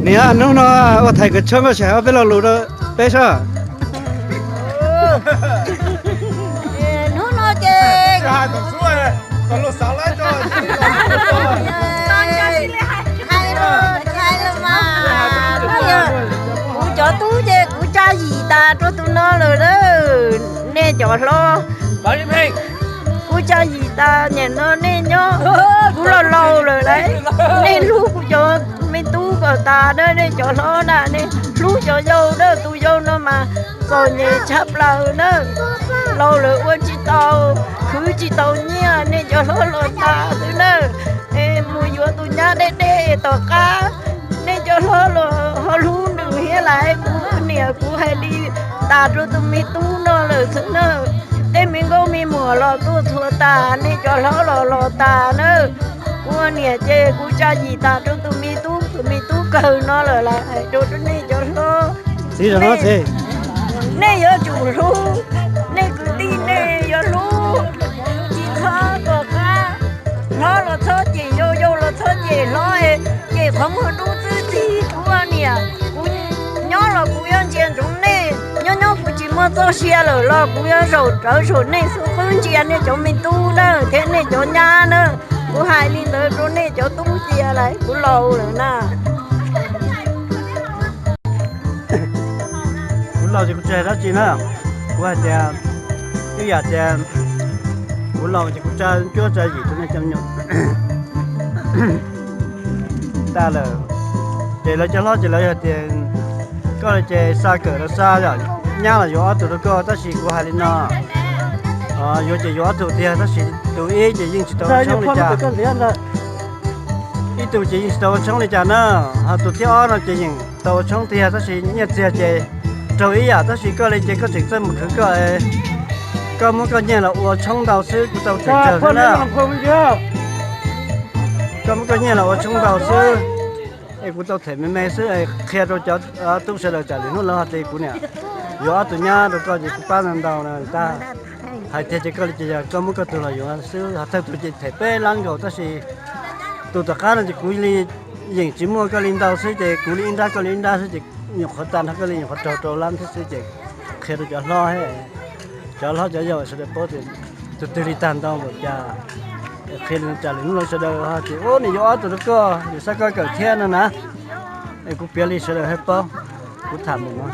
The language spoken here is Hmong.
Niam, hnub no ua thaiv kawm tshoob koj tseem hais ob peb lo lus rau peb saib. Hnub no ces hais los mas, kuv cov tub ces kuv tsa yim tas rau tus no lawm. Nej cov hlob, kuv tsa yim tas, nim no nej nyob, kuv los laus lawm lauj. Nej hlub kuv cov me tub kom tas na, nej cov hlob na, nej hlub cov yau na, tus yau no mas txom nyem tshaj plaws na. Laus lawm ua tsis tau, khwv tsis tau nyiaj, nej cov hlob los tas xwb na. Es mus yuav tus nyab deb deb tom qab, nej cov hlob los ho hlub nws thiab lauj. Kuv niam kuv hais li tas rau tus me tub no lawm xwb na. Tej me nkauj me muam los tuaj txhua tas, nej cov hlob los los tas na. Kuv ua niam ces kuv tsa yim tas rau tus me tub, tus me tub kawg no lawm lauj. Hais rau nej cov hlob, nej yuav tsum hlub, nej kwv tij nej yuav hlub, tsis txhob kom qab. Hlob los txhob cem yau, yau los txhob cem hlob, cem qhov muag dub xwb txiv. Kuv ua niam, kuv nyob los kuv yuav ntsia ntsoov nej, nyob nyob kuv tsis muaj txoj sia lawm los kuv yuav zaum rawv saum nej xub qwb ntsia nej cov me tub na thiab nej cov nyab na. Kuv hais li ntawd rau nej cov tub cia lawm, kuv laus lawm na. Kuv laus ces kuv tsis hais dab tsi na. Kuv hais tias, ib yam tias kuv laus ces kuv tsa cuab tsa yim rau nej cov me nyuam tas lawm. Ces lawv cov hlob ces lawv hais tias, koj li ces xa kawm los xa, yog nyab los yuav ob tug rau koj, tab sis kuv hais li no, yuav ces yuav ob tug tiag, tab sis tus ib ces yeej tsis tau ua tshoob li cas. Ib tug ces yeej tsis tau ua tshoob li cas na, ho tus thib ob no ces yeej tau ua tshoob tiag, tab sis nyiaj txiag ces raug ib yam, tab sis koj li ces koj tseem txawj mus khwv koj, koj muab koj nyiaj los ua tshoob ntau xwb, kuv tau them tsawg xwb na. Koj muab koj nyiaj los ua tshoob ntau xwb, es kuv tau them me me xwb, qhia rau cov tub sawv daws tsam lwm hnub lawv ho tias kuv niam yuav ob tug nyab rau koj ces kuv pab ntau ntau na. Tab hais tiag ces koj li ces yog koj muab koj tug los yuav xwb, ho thawj tug ces them peb lab nkaus, tab sis tus tom qab no ces kuv li yeej tsis muaj koj li ntau xwb, ces kuv li ib nrab koj li ib nrab xwb, ces nyuam qhuav tag nrho koj li nyuam qhuav raug rau lab thiab xwb, ces qhia rau cov hlob, cov hlob cov yau sawv daws paub tias tus twg li tag ntau npaum cas. Qhia li tsam lwm hnub lawv sawv daws ho tias ub nws yuav ob tug rau koj, yus xav koj kawm thiab no na. Es kuv piav li sawv daws thiaj paub, kuv tham mus no.